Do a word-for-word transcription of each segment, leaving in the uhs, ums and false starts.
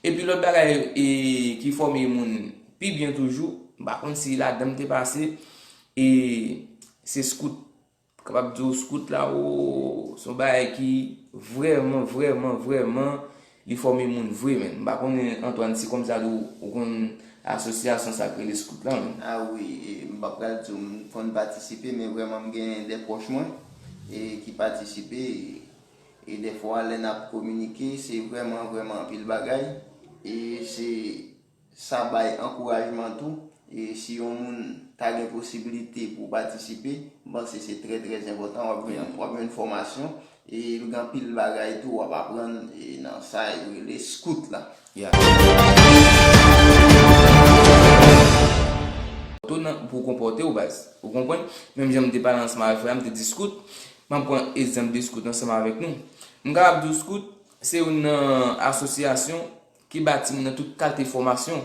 Epi lòt bagay e, ki fòme moun pi byen toujou, m pa konn si ladan m te pase, e se scout. Kapab di w scout la, o, se yon bagay ki vrèman, vrèman, vrèman, li fòme moun vre, menn. M pa konnen, Antoine, si kòmsa tou ou konn asosyasyon sa k rele scout la, menn. A wi, e, m pa pral di w m konn patisipe, men vrèman m gen de pwòch mwen e ki patisipe. E, e dèfwa, lè n ap kominike, se vrèman, vrèman anpil bagay. E se Sa bay ankourajman tou. E si yon moun ta gen posibilite pou patisipe, m panse se trè, trè enpòtan. W ap jwenn, w ap jwenn fòmasyon. E gen anpil bagay tou w ap aprann, e nan sa yo rele scout la. Ya. Tou nan, pou w konpòte w, baz. Ou konprann? Menm jan m te pale ansanm avèk frè a, m te di scout. M ap pran egzanp de scout ansanm avèk nou. M kapab di w scout, se youn nan asosyasyon ki ba timoun nan tout kalite fòmasyon.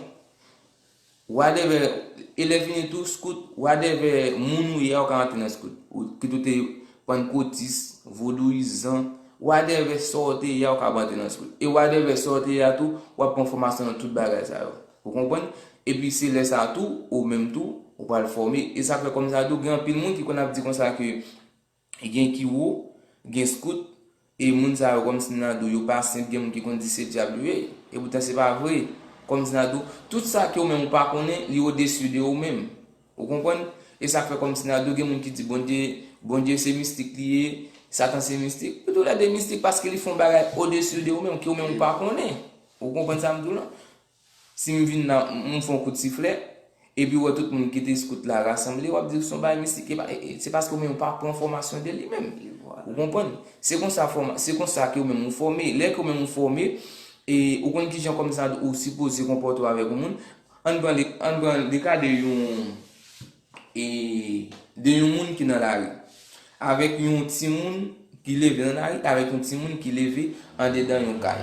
Whatever, elèv vini tou, scout, whatever moun ou ye a, ou ka rantre nan scout. Ou, kit ou te pannkotis, vodouyizan, whatever sa w te ye a, ou ka rantre nan scout. E whatever sa w te ye a tou, w ap pran fòmasyon nan tout bagay sa yo. Ou konprann? Epi se lè sa a tou, ou menm tou, ou pral fòme. E sa fè kòmsa tou, gen anpil moun ki konn ap di konsa ke gen kiwo, gen scout, e moun sa yo kòmsi m ta di w yo pa senp, gen moun ki konn di se dyab yo ye, e poutan se pa vre. Kòmsi m ta di w, tout sa ke ou menm ou pa konnen, li odesi de ou menm. Ou konprann? E sa k fè kòmsi m ta di w, gen moun ki di Bondye, Bondye se mistik li ye, Satan se mistik. Yo tou lè de mistik paske li fè yon bagay odesi de ou menm, ke ou menm ou pa konnen. Ou konprann sa m di w lan? Si m vin la, m, m fè yon kout siflè, epi w wè tout moun ki te scout la rasanble, w ap di se yon bagay mistik. E pa, e, e, se paske ou menm ou pa pran fòmasyon de li menm. Ou konprann? Se konsa fòma-, se konsa ke ou menm ou fòme. Lè ke ou menm ou fòme, e ou konn kijan kòmsa ou sipoze konpòte w avèk yon moun. Ann pran le, ann pran le ka de yon e de yon moun ki nan lari, avèk yon timoun ki leve nan lari, avèk yon timoun ki leve andedan yon kay.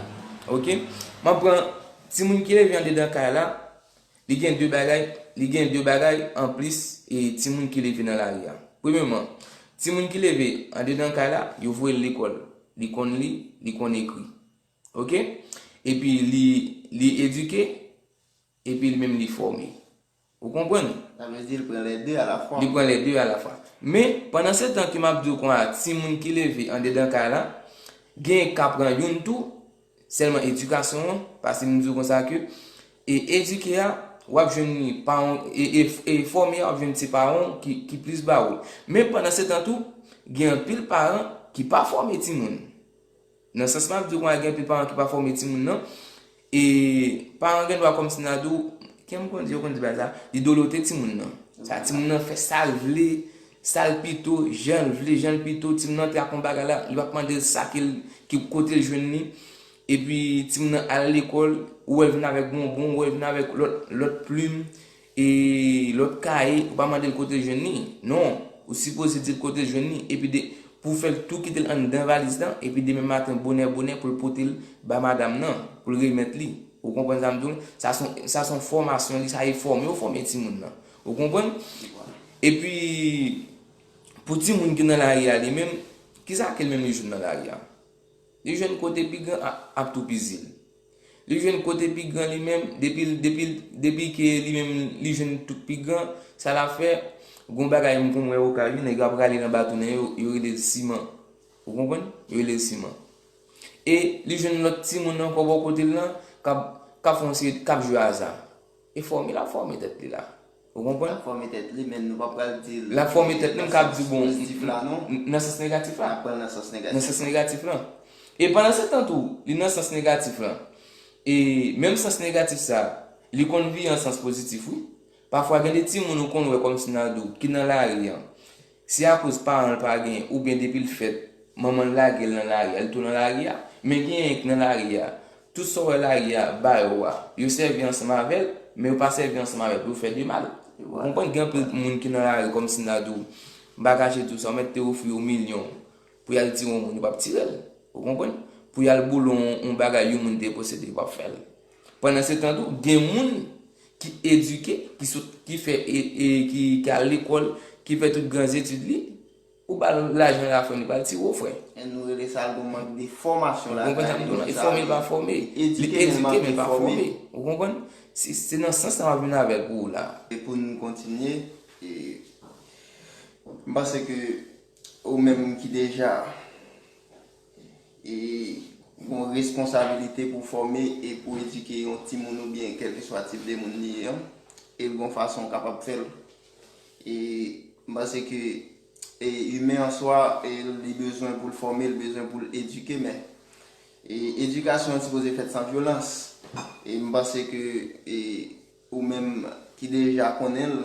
Oke? M ap pran timoun ki leve andedan kay la, li gen de bagay, li gen de bagay anplis e timoun ki leve nan lari a. Premyèman, timoun ki leve andedan kay la, yo voye l lekòl. Li konn li, li konn ekri. Oke? Epi li, li edike, epi li menm li fòme. Ou konprann? Sa vle di li pran les deux à la fois. Li pran les deux à la fois. Men, pandan se tan ke m ap di w konsa, timoun ki leve andedan kay la, gen ka pran youn tou, sèlman edikasyon an, paske m di w konsa ke, e edike a, w ap jwenn li pa yon, e, e, e fòme a, w ap jwenn se paran w ki, ki plis ba ou l. Men pandan se tan tou, gen anpil paran ki pa fòme timoun. Nan sans m ap di w konsa, gen anpil paran ki pa fòme timoun nan. E paran gen dwa kòmsi n a di w, kè m konn di, yo konn di bagay sa, li dolote timoun nan. Sa timoun nan fè sa l vle, sa l pito, jan l vle, jan l pito, timoun nan antre ak yon bagay la, li p ap mande l sa ke l, ki kote l jwenn li. Epi timoun nan al lekòl, ou wè l vin avèk bonbon, ou wè l vin avèk lòt, lòt plim, e lòt kaye, ou pa mande l kote l jwenn li. Non, ou sipoze di l kote l jwenn li. Epi de, pou w fè l tou kite l anndan valiz lan, epi demen maten bonè bonè pou l pote l ba madanm nan, pou l remèt li. Ou konprann sa m di w? Sa se yon, sa se yon fòmasyon, li, sa e fòme, ou fòme timoun nan. Ou konprann? Epi, pou timoun ki nan lari a li menm, kisa ke l menm li jwenn nan lari a? Li jwenn kote pi gran a-, ap toupizi l. Li jwenn kote pi gran li menm, depi l, depi l, depi ke li menm li jwenn tout pi gran, sa l ap fè, gon bagay m konn wè Okay wi, nèg yo ap rale l anba tou nan yo, yo rele l siman. Ou konprann? Yo rele l siman. E li jwenn lòt timoun ankò bò kote l lan, k ap, k ap fè yon seri, k ap jwe aza. E fòme l ap fòme tèt li la. Ou konprann? L ap fòme tèt li, men nou pa pral di l. L ap fòme tèt li, m ka di, bon, pozitif la, non. N-, nan sans negatif la. N ap pran nan sans negatif. Nan sans negatif la. E pandan se tan tou, li nan sans negatif la. E menm sans negatif sa, li konn vire an sans pozitif, wi. Pafwa, gen de timoun ou konn wè kòmsi n a di w, ki nan lari an. Se akoz paran l pa genyen, oubyen depi l fèt, manman l lage l nan lari a, li tou nan lari a. Men genyen ki nan lari a, tout sa w wè lari a ba yo a, yo sèvi ansanm avè l, men yo pa sèvi ansanm avè l pou yo fè de mal. Ou konprann, gen anpil moun ki nan lari kòmsi n a di w, m pa kache di w sa, w mèt te ofri yo milyon pou y al tire yon moun, yo p ap tire l. Ou konprann? Pou y al boule yon, yon bagay yon moun te posede, yo p ap fè l. Pandan se tan tou, gen moun ki edike, ki sot, ki fè, e, e, ki, ki al lekòl, ki fè tout gran etid li, Ou ba l lajan la frè m, li pral tire w frè. E nou rele sa l gon mank de fòmasyon lakay li. Ou konprann sa m di w lan? E fòme l pa fòme. Li edike men l pa fòme. Ou konprann? Se nan sans sa m ap vin avèk ou la. E pou n kontinye, e, m panse ke ou menm ki deja e gon responsabilite pou fòme e pou edike yon timoun oubyen kèlkeswa tip de moun li ye an, e l gon fason w kapab fè l. E m panse ke e imen an swa, e li bezwen pou l fòme, li bezwen pou l edike, men e edikasyon an sipoze fèt san vyolans. E m panse ke e ou menm ki deja konnen l,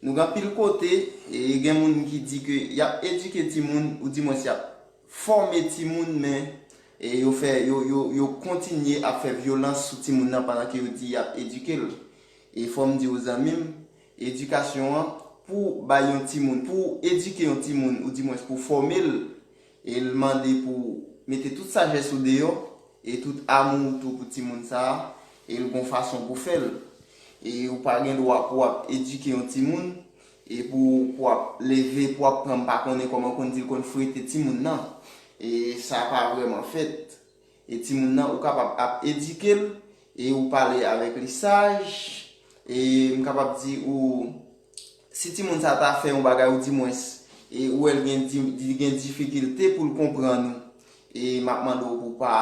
nou gen anpil kote, e gen moun ki di ke y ap edike timoun, oudimwens y ap fòme timoun, men e yo fè, yo, yo, yo kontinye ap fè vyolans sou timoun nan pandan ke yo di y ap edike l. E fò m di w zanmi m, edikasyon an, pou bay yon timoun, pou w edike yon timoun, oudimwens pou w fòme l, e l mande pou w mete tout sajès ou deyò, e tout amou ou tou pou timoun sa a, e l gon fason pou fè l. E ou pa gen dwa pou w ap edike yon timoun, e pou, pou w ap leve, pou w ap pran, m pa konnen kòman w konn di l konn frete timoun nan. E sa pa vrèman fèt. E timoun nan, ou kapab ap edike l, e ou pale avèk li saj, e m kapab di ou, si timoun sa ta fè yon bagay, oudimwens, e ou wè l gen di-, li gen difikilte pou l konprann ou, e m ap mande w pou w pa,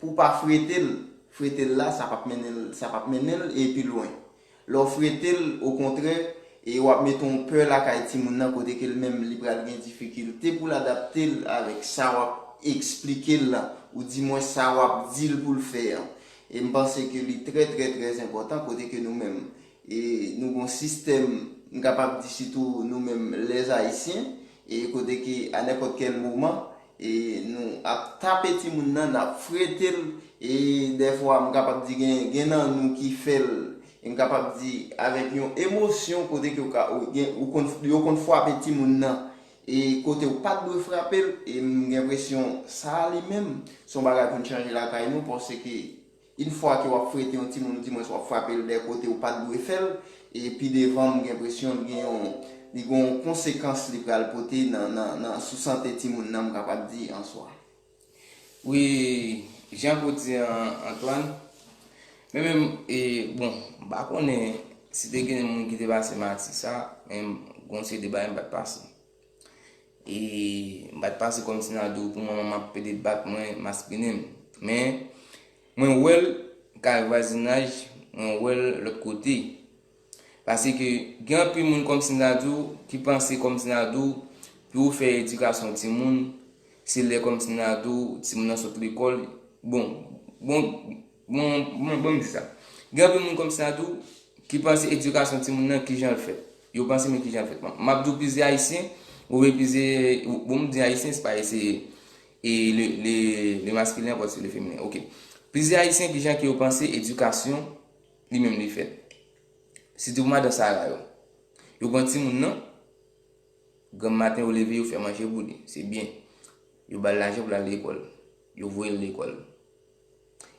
pou w pa frete l. Frete l la, sa p ap mennen l, sa p ap mennen l e pi lwen. Lè w frete l, okontrè, e w ap mete yon pè lakay timoun nan kote ke l menm li pral gen difikilte pou l adapte l avèk sa w ap eksplike l la, oudimwens sa w ap di l pou l fè an. E m panse ke li trè, trè, trè enpòtan kote ke nou menm, e nou gon sistèm, m kapab di sitou nou menm lèzayisyen, e kote ke a nenpòt kèl moman, e nou ap tape timoun nan, n ap frete l, e dèfwa m kapab di gen, gen nan nou ki fè l, e m kapab di avèk yon emosyon kote ke ou ka, ou gen, ou konn, yo konn frape timoun nan, e kote ou pa t dwe frape l, e m gen enpresyon sa a li menm, se yon bagay pou n chanje lakay nou, paske yon fwa ke w ap frete yon timoun, oudimwens w ap frape l dè kote ou pa t dwe fè l, e pi devan, m gen enpresyon l gen yon, li gen yon konsekans li pral pote nan, nan, nan, sou sante timoun nan, m kapab di, an swa. Wi, jan ke w di an, Antoine, men menm, e, bon, m pa konnen si te gen moun ki te pase m ati sa, men gon seri de bagay m pa t pase. E m pa t pase kòmsi n a di w pou manman m ap pede bat mwen, maspinen m. Men, mwen wè l kay vwazinaj, mwen wè l lòt kote. Paske gen anpil moun kòmsi n a di w ki panse kòmsi n a di w pou w fè edikasyon timoun, se lè kòmsi n a di w timoun nan sot lekòl. Bon, bon, bon, bon, bon, m di sa. Gen anpil moun kòmsi n a di w ki panse edikasyon timoun nan kijan l fèt. Yo panse men kijan l fèt. M ap di w plizyè ayisyen, oubyen plizyè, bon, m di ayisyen, se pa se e le, le, le masculin, ankò se le féminin. Ok. Plizyè ayisyen kijan ke yo panse edikasyon li menm li fèt. Sitou pou madan Sara yo. Yo pran timoun nan, granm maten yo leve, yo fè manje pou li. Se byen. Yo ba l lajan pou l al lekòl. Yo voye l lekòl.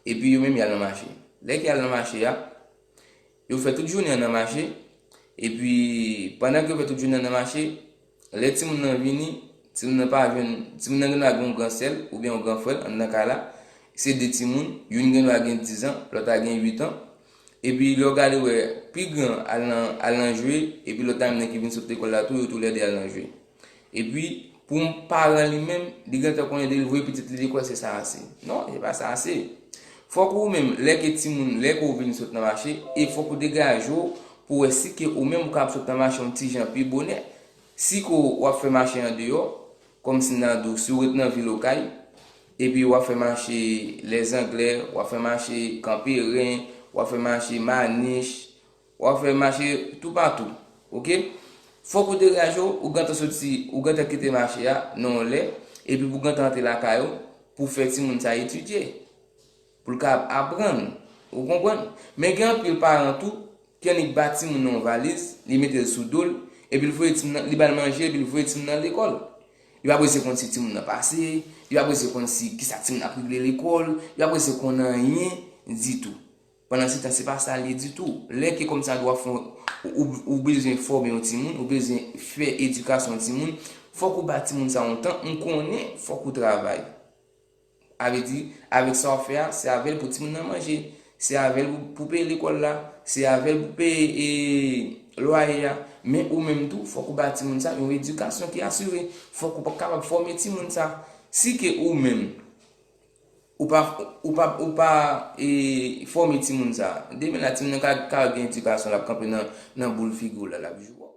Epi yo menm y al nan mache. Lè ke y al nan mache a, yo fè tout jounen an nan mache. Epi pandan ke yo fè tout jounen an nan mache, lè timoun nan vini, timoun nan pa jwenn, timoun nan gendwa gen yon gran sè l oubyen yon gran frè l anndan kay la. Se de timoun, youn gendwa gen diz an, lòt la gen uit an. Epi lè w gade w wè pi gran al nan, al nan jwe, epi lòt la menm nan ki vin sot lekòl la tou, yo toulède al nan jwe. Epi pou yon paran li menm, li gentan konnen depi l voye pitit li lekòl se sa ase. Non, se pa sa ase. Fòk ou menm, lè ke timoun, lè ke w vin sot nan mache, e fòk ou degaje w pou w wè si ke ou menm ou kapab sot nan mache yon ti jan pi bonè. Si ke w ap fè mache andeyò, kòmsi n a di w, si w ret nan vil Okay, epi w ap fè mache Lèzanglè, w ap fè mache Kanperen, w ap fè mache Manich, w ap fè mache toupatou. Ok? Fòk ou degaje w, ou gentan soti, ou gentan kite mache a nan yon lè, epi pou w gentan antre lakay ou, pou w fè timoun sa etidye. Pou l ka aprann. Ou konprann? Men gen anpil paran tou ki annik ba timoun nan yon valiz, li mete l sou do l, epi l voye timoun nan, li ba l manje, epi l voye timoun nan lekòl. Li pa bezwen konn si timoun nan pase, li pa bezwen konn si kisa timoun nan ap regle lekòl, li pa bezwen konn anyen ditou. Pandansetan, se pa sa l ye ditou. Lè ke kòmsi w ap fè, ou, ou, ou bezwen fòme yon timoun, ou bezwen fè edikasyon yon timoun, Fòk ou ba timoun sa yon tan, m konnen fòk ou travay. A vle di, avèk sa w ap fè a, se avè l pou timoun nan manje, se avè l pou, pou peye lekòl la, se avè l pou peye e, lwaye a. Men ou menm tou, fòk ou ba timoun sa yon edikasyon ki asire. Fòk ou kapab fòme timoun sa. Si ke ou menm, ou pa, ou pa, ou pa e, fòme timoun sa, demen la timoun nan ka, ka gen edikasyon, l ap kanpe nan, nan boul figi w la, l ap jwe w.